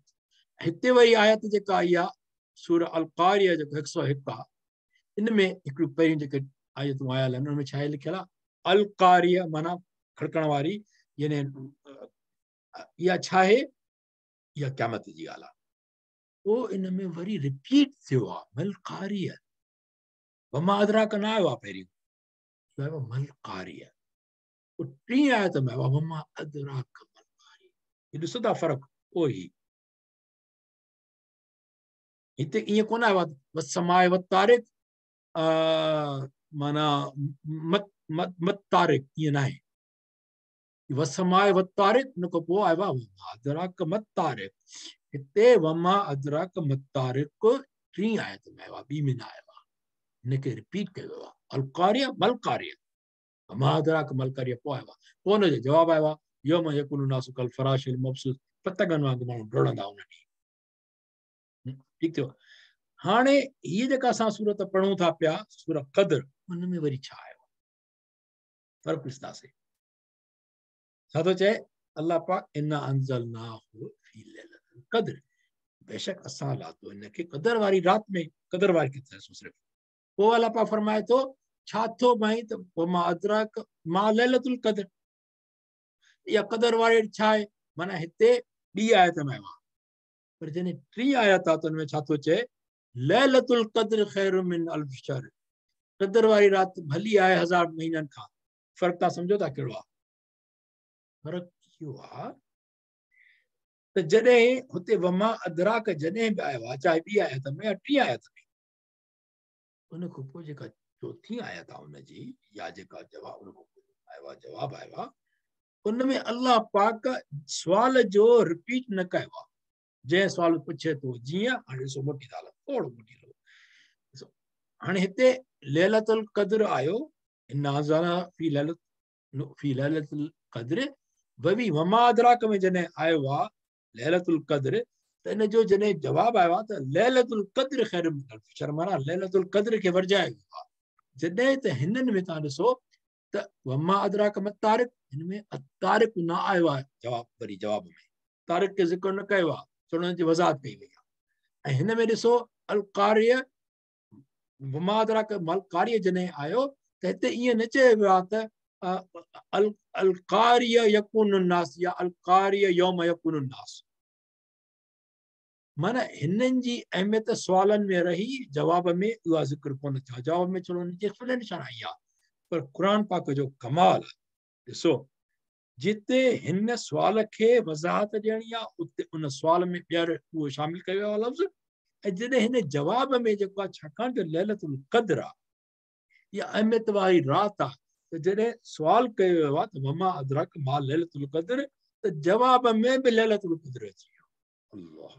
हिते वरी आयत जेका आई आहे सूर अल-क़ारिया जेको 101 आहे, इन में हिकिड़ी पहिरियों जेके आयतूं आयल आहिनि उन में छा लिखियलु आहे, अल-क़ारिया माना खड़कण वारी, यानी इहा छा आहे, इहा क़यामत जी ॻाल्हि आहे। पोइ इन में वरी रिपीट थियो आहे मल-क़ारिया, वमा अदराक न आयो आहे पहिरियों, आयो मल-क़ारिया। पोइ टीं आयत में आयो आहे वमा अदराक मल-क़ारिया। ॾिसो था फ़र्क़ु, उहो ई हिते ईअं कोन आयो आहे वस्समाए वत्तारिक माना मत मत मत तारिक, ईअं न आहे। वस्समाए वत्तारिक उन खां पोइ आयो आहे वमा अदराक मत तारिक। हिते वमा अदराक मत तारिक टीं आयत में आयो आहे, ॿी में न आयो आहे। हिनखे रिपीट कयो वियो आहे, अल-क़ारिया मल-क़ारिया वमा अदराक मल-क़ारिया पोइ आयो आहे। पोइ हुनजो जवाबु आयो आहे यौम यकूनु नासु कल फराशिल मबसूस, पतंगनि वांगुरु माण्हू डोड़ंदा उन ॾींहुं। ठीकु थियो। हाणे हीअ जेका असां सूरत पढ़ूं था पिया सूर क़द्र, उन में वरी छा आयो, फ़र्क़ु ॾिसंदासीं। छा थो चए अलाह पाक, इन्ना अंज़लनाहु फ़ी लैलतिल क़द्र, बेशक असां लाथो हिनखे क़दर वारी राति में। क़दर वारी किथे सिर्फ़। पोइ अलाह पाक फरमाए थो छा थो भाई, त वमा अदराक मा लैलतुल क़द्र, इहा क़दर वारी छा आहे, माना हिते ॿी आयत में आयो आहे, पर जॾहिं टी आयत आहे त हुन में छा थो चए, लैलतुल क़द्र ख़ैरु मिन अल्फ शहर, क़दर वारी राति भली आहे 1000 महीननि खां। फ़र्क़ु तव्हां सम्झो था कहिड़ो आहे? फ़र्क़ु इहो आहे त जॾहिं हुते वमा अदराक जॾहिं बि आयो आहे, चाहे ॿी आयत में या टी आयत में, उन खां पोइ जेका चौथी आयत आहे हुनजी, या जेका जवाबु उन खां पोइ आयो आहे, जवाबु आयो आहे, उन में अलाह पाक सुवाल जो रिपीट न कयो आहे। जंहिं सुवाल पुछे थो, जीअं हाणे ॾिसो मोटी ॻाल्हि, थोरो मोटी ॾिसो। हाणे हिते लैलतुल क़द्र आयो, इन्ना फ़ी लैलत फ़ी लैलतुल क़द्र, वरी वमा अदराक में जॾहिं आयो आहे लैलतुल क़द्र, त इन जो जॾहिं जवाबु आयो आहे त लैलतुल क़द्र ख़ैर मिन अल्फ शहर, माना लैलतुल क़द्र खे वरजायो वियो आहे। जॾहिं त हिननि में तव्हां ॾिसो त वमा अदराक मत तारिक, हिन में अतारिक न आयो आहे जवाब, वरी जवाब में तारिक खे ज़िक्र न कयो आहे, थोरो हुन जी वज़ाहत कई वई आहे। ऐं हिन में ॾिसो अल-क़ारिया वमा अदराक मल-क़ारिया जॾहिं आयो त हिते ईअं न चयो वियो आहे त अल-क़ारिया यकूनु नास या अल-क़ारिया यौम यकूनु नास, माना हिननि जी अहमियत सुवालनि में रही, जवाब में उहा ज़िक्र कोन थियो। जवाब में छो हुनजी एक्सप्लेनेशन आई आहे, पर क़ुरान पाक जो कमाल आहे। ॾिसो जिते हिन सुवाल खे वज़ाहत ॾियणी आहे, उते उन सुवाल में ॿीहर उहो शामिल कयो वियो आहे लफ़्ज़। ऐं जॾहिं हिन जवाब में जेको आहे, छाकाणि त लैलतुल क़द्र आहे, इहा अहमियत वारी राति आहे, त जॾहिं सुवाल कयो वियो आहे त वमा अदराक मा लैलतुल क़द्र, त जवाब में बि लैलतुल क़द्र अची वियो। अल्लाह,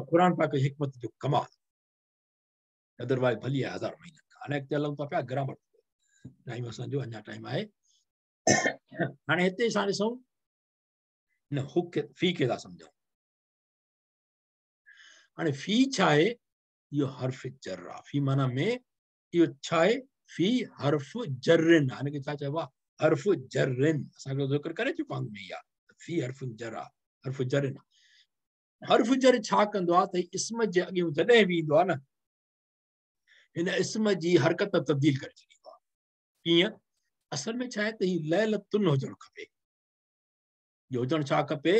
क़ुरान पाक जी हिकमत जो कमाल। क़दर वारी भली आहे 1000 महीननि खां। हाणे अॻिते हलूं था पिया, ग्रामर टाइम असांजो अञा टाइम आहे। हाणे हिते असां ॾिसूं न हुक फ़ी खे था सम्झूं। हाणे फ़ी छा आहे? इहो हर्फ जर आहे। फ़ी माना में इहो छा आहे? फ़ी हर्फ जर्रिन, हिनखे छा चइबो आहे? हर्फ जर्रिन। असांखे ज़िक्र करे चुका आहियूं इहा फ़ी हर्फ जर आहे, हर्फ जर्रिन आहे। हर्फ जर छा कंदो आहे त इस्म जे अॻियां जॾहिं बि ईंदो आहे न, हिन इस्म जी हरकत तब्दील करे छॾींदो आहे। कीअं? असल में छा आहे त हीउ लैलतुन हुजणु खपे, इहो हुजणु छा खपे?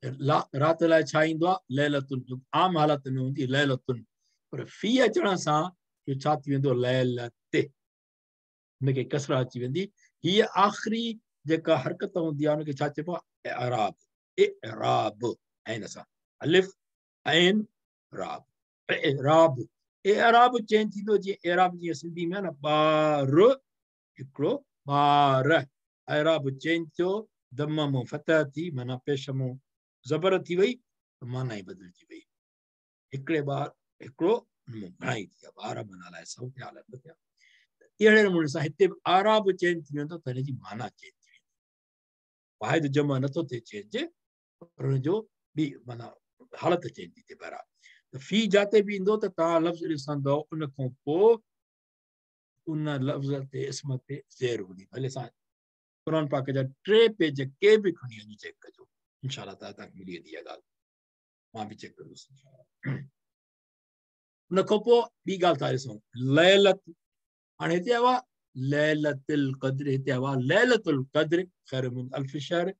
राति लाइ छा ईंदो आहे? लैलतुन। आम हालत में हूंदी लैलतुन, पर फ़ी अचण सां इहो छा थी वेंदो? लैलते, हुनखे कसरा अची वेंदी। हीअ आख़िरी जेका हरकत हूंदी आहे हुनखे छा चइबो आहे? इराब। इराब ऐन सां, अलिफ ऐन राब, इराब। इराब चेंज थींदो, जीअं इराब जीअं सिंधी में आहे न, ॿार हिकिड़ो ॿार, इराब चेंज थियो, दम मां फतह थी, माना पेश मां ज़बर थी वई, त माना ई बदिलजी वई। हिकिड़े ॿार हिकिड़ो घणा ई थी विया, ॿार माना अलाए सौ थिया, अलाए ॿ थिया। अहिड़े नमूने सां हिते बि आराब चेंज थी वेंदो त हिन जी माना चेंज थी वेंदी। वाहिद जमा नथो थिए चेंज, पर हुनजो ॿी माना हालत चेंज थी थिए। बहिरहाल त फ़ी जाते बि ईंदो त तव्हां लफ़्ज़ ॾिसंदव, उन खां पोइ उन लफ़्ज़ ते इस्म ते ज़ेर हूंदी। भले असां क़ुर पाक जा टे पेज के बि खणी वञी चेक कजो, इंशा ताला तव्हांखे मिली वेंदी इहा ॻाल्हि, मां बि चेक कंदुसि। उन खां पोइ ॿी ॻाल्हि था ॾिसूं, लैलत। हाणे हिते आयो आहे लैलतुल क़द्र, हिते आयो आहे लैलतुल क़द्र ख़ैर मिन अल्फ शहर।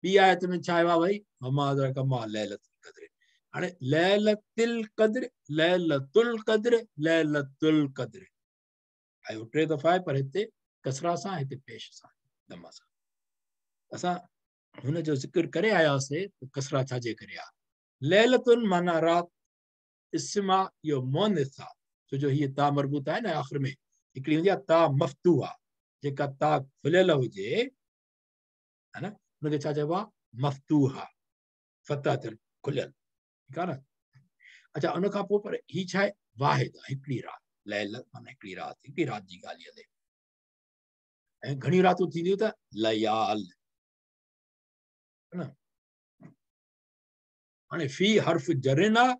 ॿी आयत में छा आयो आहे भई? वमा अदराक मा लैलतुल क़द्र। हाणे लैलतुल क़द्र, लैलतुल क़द्र, लैलतुल क़द्र आयो टे दफ़ा आहे, पर हिते कसरा सां, हिते पेश सां, दमा सां। असां हुन जो ज़िक्र करे आयासीं त कसरा छाजे करे आहे। लैलतुन माना राति, इस्म आहे, इहो मुअन्नस आहे, छो जो हीअ ता मरबूत आहे न आख़िर में, हिकिड़ी हूंदी आहे ता मफ़तूह आहे, जेका ता खुलियल हुजे हा न, हुनखे छा चइबो आहे? मफ़तूह आहे, फतह थियल, खुलियल, ठीकु आहे न। अच्छा, उन खां पोइ पर हीअ छा आहे? वाहिद आहे, हिकिड़ी राति, लैलत माना हिकिड़ी राति, हिकिड़ी राति जी ॻाल्हि हले। ऐं घणियूं रातियूं थींदियूं त लयाल, न। हाणे फ़ी हर्फ जरिन आहे,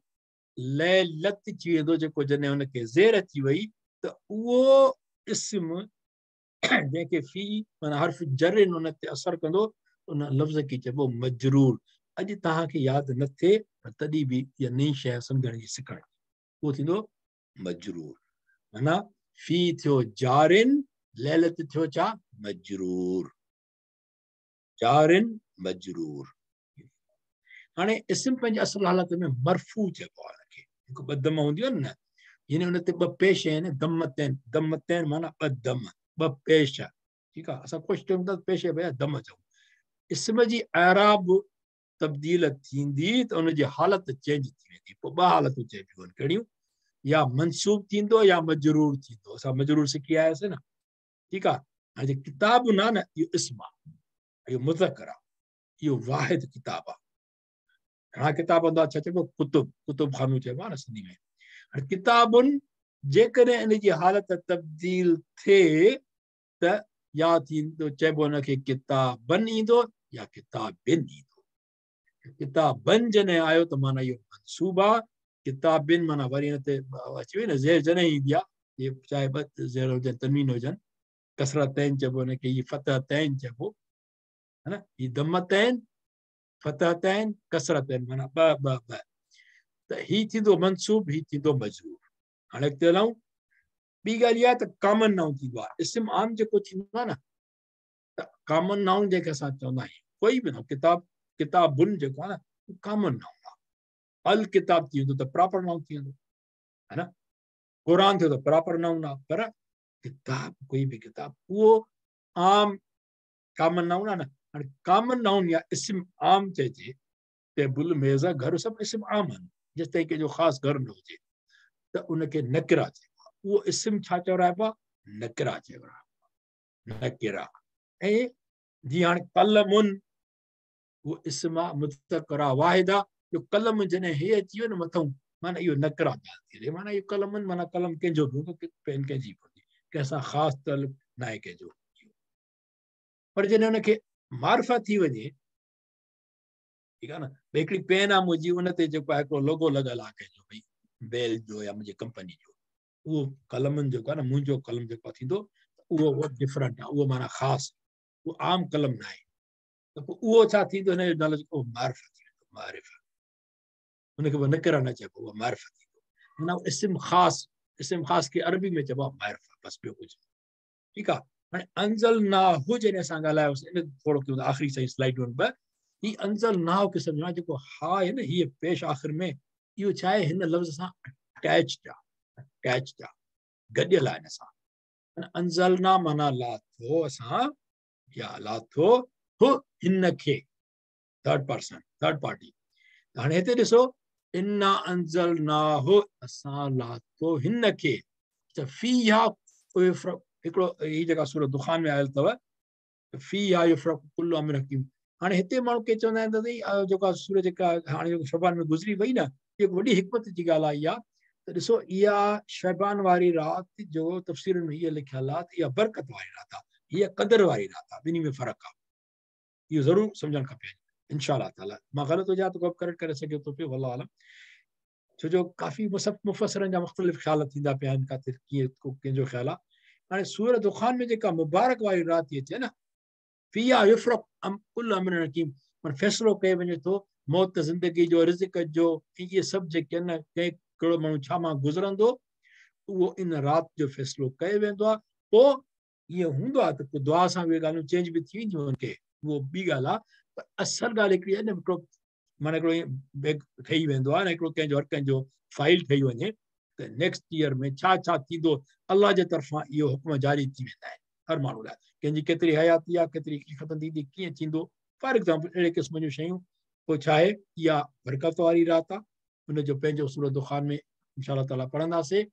लैलत थी वेंदो जेको जॾहिं हुनखे ज़ेर अची वई त उहो इस्म जंहिंखे फ़ी माना हर्फ जरिन हुन ते असरु कंदो, उन लफ़्ज़ खे चइबो मजरूर। अॼु तव्हांखे यादि न थिए पर तॾहिं बि इहा नई शइ सम्झण जी सिखण, उहो थींदो मजरूर। माना फ़ी थियो जारिन, लैलत थियो छा? मजरूर, जारिन मजरूर। हाणे इस्म पंहिंजी असुल हालत में मरफ़ू चइबो आहे हुनखे। हिकु ॿ दम हूंदियूं आहिनि न, यानी हुन ते ॿ पेश आहिनि, दम तैन, दम तैन माना ॿ दम, ॿ पेश, ठीकु आहे। असां कोशिशि कयूं था पेश भैया दम चऊं। इस्म जी एराब तब्दील थींदी त उनजी हालत चेंज थी वेंदी। पोइ ॿ हालतूं चइबियूं आहिनि, कहिड़ियूं? या मनसूब थींदो या मजरूर थींदो। असां मजरूर सिखी आयासीं न, ठीकु आहे। हाणे किताब न आहे न, इहो इस्म आहे, इहो मुज़क्कर आहे, इहो वाहिद किताब आहे। घणा किताब हूंदा, छा चइबो? कुतुब, कुतुब खानो चइबो आहे न सिंधी में। हाणे किताबुनि जेकॾहिं इन जी हालत तब्दील थिए त या थींदो चइबो हुनखे किताबन ईंदो या किताबिन ईंदो। किताबन जॾहिं आयो त माना इहो मनसूब आहे, किताबिन माना वरी हिन ते अची वई न ज़ेर जॾहिं ईंदी आहे, इहे चाहे ॿ ज़ेर हुजनि तनवीन हुजनि, कसरा तैन चइबो हुनखे, हीअ फतह तैन चइबो हा न, हीअ दम तैन, फतह तैन, कसरा तैन, माना ॿ ॿ ॿ। त हीअ थींदो मनसूब, हीअ थींदो मजरूर। हाणे अॻिते हलूं। ॿी ॻाल्हि इहा आहे त कॉमन नाउन थींदो आहे। इस्म आम जेको थींदो आहे न, त कॉमन नाउन जंहिंखे असां चवंदा आहियूं, कोई बि नाउन, किताब, किताबुन जेको आहे न, उहो कॉमन नाउन आहे। अल किताब थी वेंदो त प्रॉपर नाउन थी वेंदो, है न। क़ुर थियो त प्रॉपर नाउन आहे, पर किताब, कोई बि किताब, उहो आम कॉमन नाउन आहे न। हाणे कॉमन नाउन या इस्म आम चइजे, टेबुल, मेज़, घर, सभु इस्म आम आहिनि, जेसि ताईं कंहिंजो ख़ासि घर न हुजे, त उनखे नकिरा चइबो आहे। उहो इस्म छा चवराइबो आहे? नकिरा चवराइबो आहे, नकिरा। ऐं जीअं हाणे कलमुन, उहो इस्म आहे, मुज़क्कर आहे, वाहिद आहे। इहो कलम जॾहिं हे अची वियो न मथां, माना इहो नकिरा ॻाल्हि थी हले, माना इहो कलमुन माना कलम कंहिंजो बि हूंदो, पेन कंहिंजी बि हूंदी, कंहिंसां ख़ासि तालुक़ न आहे कंहिंजो। पर जॾहिं हुनखे मार्फ़ा थी वञे, ठीकु आहे न, भई हिकिड़ी पेन आहे मुंहिंजी, उन ते जेको आहे हिकिड़ो लोगो लॻल आहे कंहिंजो, भई बेल जो या मुंहिंजी कंपनी जो, उहो कलमनि जेको आहे न, मुंहिंजो कलम जेको आहे थींदो, उहो डिफरेंट आहे, उहो माना ख़ासि, उहो आम कलम न आहे। त पोइ उहो छा थींदो, हिन जो नालो जेको मार्फ़ा थी वेंदो, मारिफ़ा। हुनखे पोइ नकिरा न चइबो, उहो मारिफ़ा थींदो। माना इस्म ख़ासि, इस्म ख़ासि खे अरबी में चइबो आहे मारिफ़ा, बसि ॿियो कुझु, ठीकु आहे। हाणे अंज़ल ना who जॾहिं असां ॻाल्हायोसीं, इन थोरो कयूं आख़िरी साईं स्लाइड ॿ, ही अंज़ल नाव खे सम्झणो आहे, जेको हा आहे न, हीअ पेश आख़िर में, इहो छा आहे, हिन लफ़्ज़ सां अटैच्ड आहे, अटैच्ड आहे, गॾियल आहे हिन सां। अंज़ल ना माना लाथो असां, या लाथो हो हिन खे, थर्ड पर्सन, थर्ड पार्टी। हाणे हिते ॾिसो, इन्ना अंज़ल ना हो, असां लाथो हिन खे, त फीहा हिकिड़ो हीअ जेका सूरत दुखान में आयल अथव, फीहा युफ़रक़ु कुल्लु अम्र हकीम। हाणे हिते माण्हू के चवंदा आहिनि त जेका सूरत जेका हाणे जेको शबान में गुज़री वई न, इहा वॾी हिकमत जी ॻाल्हि आहे इहा। त ॾिसो, इहा शबान वारी राति जो तफ़सीर में हीअ लिखियलु आहे त इहा बरकत वारी राति आहे, हीअ क़दर वारी राति आहे, ॿिन्ही में फ़र्क़ु आहे। इहो ज़रूरु सम्झणु खपे इंशा ताला। मां ग़लति हुजां त को करेक्ट करे सघे थो पियो, वल्लाहु आलम। छो जो काफ़ी मुफ़सरनि जा मुख़्तलिफ़ ख़्याल थींदा पिया आहिनि, काथे कीअं कंहिंजो ख़्यालु आहे। हाणे सूरत दुखान में जेका मुबारक वारी राति थी अचे न, फीहा युफ़रक़ु कुल्लु अम्र हकीम, माना फ़ैसिलो कयो वञे थो मौत ज़िंदगी जो, रिज़्क जो, इहे सभु जेके आहिनि न, कंहिं कहिड़ो माण्हू छा मां गुज़रंदो, उहो इन राति जो फ़ैसिलो कयो वेंदो आहे। पोइ ईअं हूंदो आहे त पोइ दुआ सां उहे ॻाल्हियूं चेंज बि थी वेंदियूं आहिनि के, उहो ॿी ॻाल्हि आहे। पर असल ॻाल्हि हिकिड़ी आहे न, हिकिड़ो माना हिकिड़ो ईअं बैग ठही वेंदो आहे न, हिकिड़ो कंहिंजो हर कंहिंजो फाइल ठही वञे त नेक्स्ट ईयर में छा छा थींदो, अलाह जे तरफ़ां इहो हुकुम जारी थी वेंदा आहिनि हर माण्हू लाइ, कंहिंजी केतिरी हयाती आहे, केतिरी ख़तमु थींदी, कीअं थींदो। फॉर एग्ज़ाम्पल अहिड़े क़िस्म जूं शयूं। पोइ छा आहे, इहा बरकत वारी राति आहे, हुनजो पंहिंजो सूरत दुखान में इंशा ताला पढ़ंदासीं।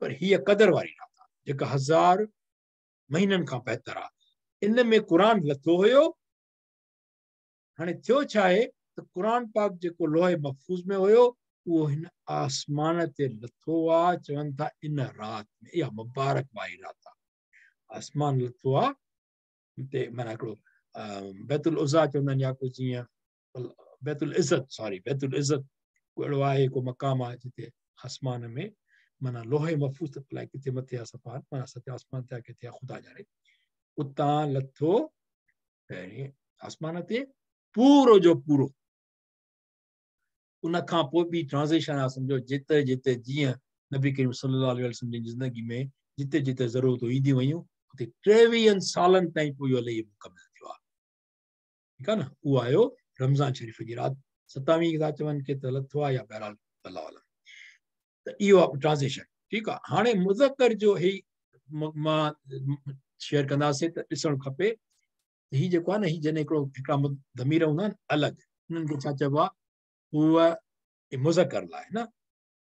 पर हीअ क़दर वारी राति आहे जेका 1000 महीननि खां बहितर आहे। इन में क़ुर लथो हुयो। हाणे थियो छा आहे त क़ुर पाक जेको लोहे महफ़ूज़ में हुयो, उहो हिन आसमान ते लथो आहे, चवनि था इन राति में, इहा मुबारक वारी राति आहे, आसमान लथो आहे। हिते माना हिकिड़ो बैतुल उज़ा चवंदा आहिनि, या कुझु जीअं बैतुल इज़त, सॉरी बैतुल इज़त को अहिड़ो आहे, को मक़ाम आहे जिते आसमान में माना लोहे महफ़ूज़ त अलाए किथे मथे आहे सफ़ा, माना सते आसमान ते आहे, किथे आहे ख़ुदा ॼाणे। उतां लथो पहिरीं आसमान ते पूरो जो पूरो, उन खां पोइ बि ट्रांज़िशन आहे सम्झो, जिते जिते जीअं नबी करीम सल्लल्लाहु अलैहि वसल्लम जी ज़िंदगी में जिते जिते ज़रूरतूं ईंदियूं वयूं, उते 23 सालनि ताईं पोइ इहो इलाही मुकमल थियो आहे। ठीकु आहे न, उहो आयो रमज़ान शरीफ़ जी राति 27 था चवनि के त लथो आहे, या बहरहाल अल्लाह आलम। त इहो आहे ट्रांज़िशन। ठीकु आहे, हाणे मुज़क्कर जो ही मां शेयर कंदासीं त ॾिसणु खपे। हीअ जेको आहे न, हीअ जॾहिं हिकिड़ो हिकिड़ा ज़मीर हूंदा आहिनि अलॻि, उन्हनि खे छा चइबो आहे, हुअ मुज़क्कर लाइ न,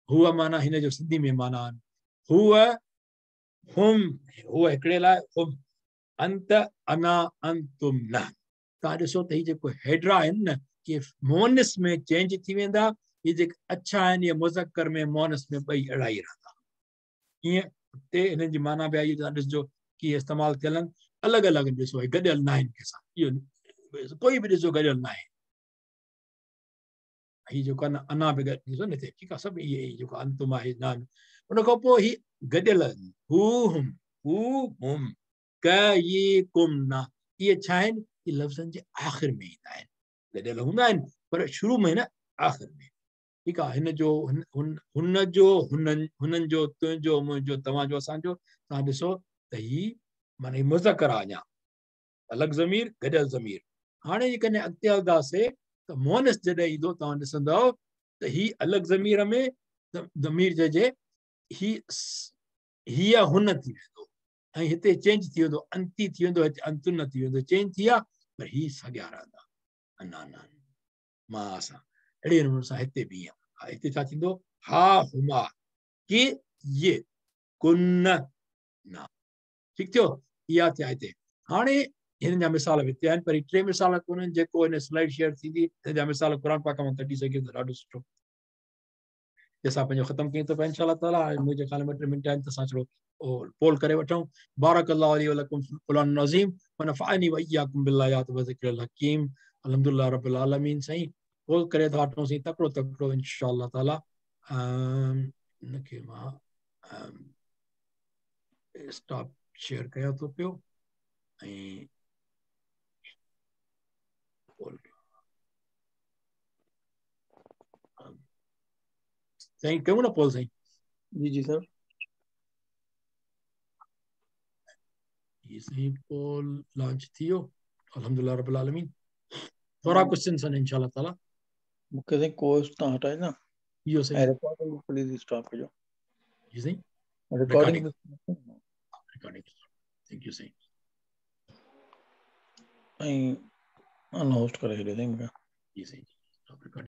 हुअ माना हिन जो सिंधी में माना आहिनि हुअ, हुम, हुअ हिकिड़े लाइ, हुम, अंत, अना, अंतुम, न। तव्हां ॾिसो त हीअ जेको हेडरा आहिनि न, की मोनिस में चेंज थी वेंदा, इहे जेके अच्छा आहिनि इहे मुज़क्कर में मोनिस में ॿई अहिड़ा ई रहंदा। ईअं हिते हिननि जी माना बि आई, तव्हां ॾिसजो की इस्तेमालु थियल आहिनि, अलॻि अलॻि ॾिसो, गॾियल न आहिनि कंहिंसां, इहो कोई बि ॾिसो गॾियल न आहे। हीअ जेको आहे न अना बि गॾु ॾिसो न हिते, ठीकु आहे, सभु इहे ई जेको अंतुम आहे न। उन खां पोइ हीअ गॾियल आहिनि, हू हुम, हू हुम, क ये कुम न, इहे छा आहिनि, इहे लफ़्ज़नि जे आख़िर में ईंदा आहिनि, गॾियल हूंदा आहिनि पर शुरू में न, आख़िर में। ठीकु आहे, हिन जो हुन जो, हुननि, हुननि जो, तुंहिंजो, मुंहिंजो, तव्हांजो, असांजो। तव्हां ॾिसो त हीअ माना हीअ मुज़क्कर आहे, अञा अलॻि ज़मीर, गॾियल ज़मीर। हाणे जेकॾहिं अॻिते हलंदासीं त मोनिस जॾहिं ईंदो, तव्हां ॾिसंदव त हीअ अलॻि ज़मीर में ज़मीर चइजे, हीअ हीअ हुन थी वेंदो, ऐं हिते चेंज थी वेंदो, अंती थी वेंदो, हिते अंतुन थी वेंदो, चेंज थी विया, पर हीअ साॻिया रहंदा, अना ना मां असां। अहिड़े नमूने सां हिते बि ईअं, हिते छा थींदो, हा हुमा के ये कुन ना। ठीकु थियो, इहा थिया हिते। हाणे हिननि जा मिसाल बि हिते आहिनि, पर हीअ टे मिसाल कोन्हनि, जेको हिन स्लाइड शेयर थींदी, हिन जा मिसाल क़ुर पाक मां कढी सघे त ॾाढो सुठो। असां पंहिंजो ख़तमु कयूं था पिया इंशा ताला। मुंहिंजे ख़्याल में 2 टे मिंट आहिनि त असां थोरो पोल करे वठूं। बारक अल्लाहु ली व लकुम फिल क़ुरान अज़ीम व नफ़अनी व इय्याकुम बिल आयात व ज़िक्रिल हकीम। अल्हम्दुलिल्लाह रब्बिल आलमीन। साईं पोल करे था वठूं साईं तकड़ो तकड़ो इंशा ताला। हिनखे मां स्टॉप शेयर कयां थो पियो ऐं साईं कयूं न पोल साईं। जी जी सर, हीअ साईं पोल लॉन्च थी वियो अल्हम्दुलिल्लाह रब्बिल आलमीन। थोरा क्वेश्चन आहिनि इनशा ताला। मूंखे साईं कोर्स तां हटाए न। इहो साईं। ऐं रिकॉर्डिंग प्लीज़ स्टॉप कजो। जी साईं। रिकॉर्डिंग रिकॉर्डिंग thank you साईं। ऐं अनहोस्ट करे छॾियो साईं मूंखे। जी साईं, स्टॉप रिकॉर्डिंग।